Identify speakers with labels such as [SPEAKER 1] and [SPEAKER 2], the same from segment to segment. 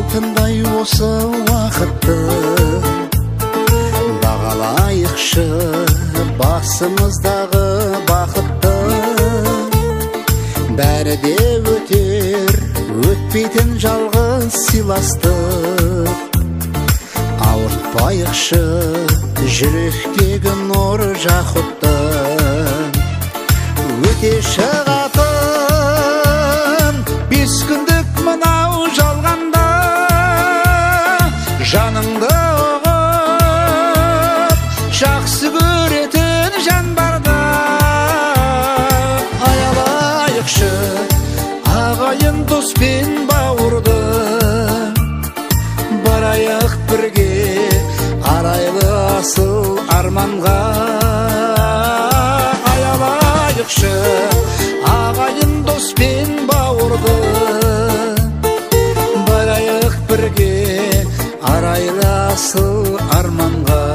[SPEAKER 1] Алтындай осы уақытты бағалайықшы, басымыздағы бақытты. Бәрі де өтер, өтпейтін жалғыз сыйластық. Ауыртпайықшы жүректегі нұр жақұтты. Өте шығатын 5 күндік мынау жалғанда, жаныңды ұғып, жақсы көретін жан барда. Аялайықшы ағайын дос пен бауырды, барайық бірге арайлы асыл арманға. Аялайықшы ағайын дос пен бауырды, барайық бірге арайлы асыл арманға.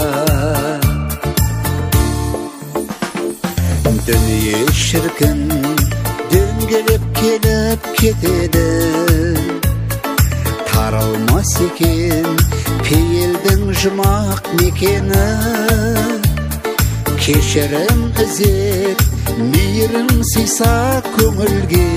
[SPEAKER 1] Дүние шіркін дөңгелеп келіп кетеді, тарылмас екен пейілдің жұмақ мекені. Кешірім ізет, мейірім сыйса көңілге.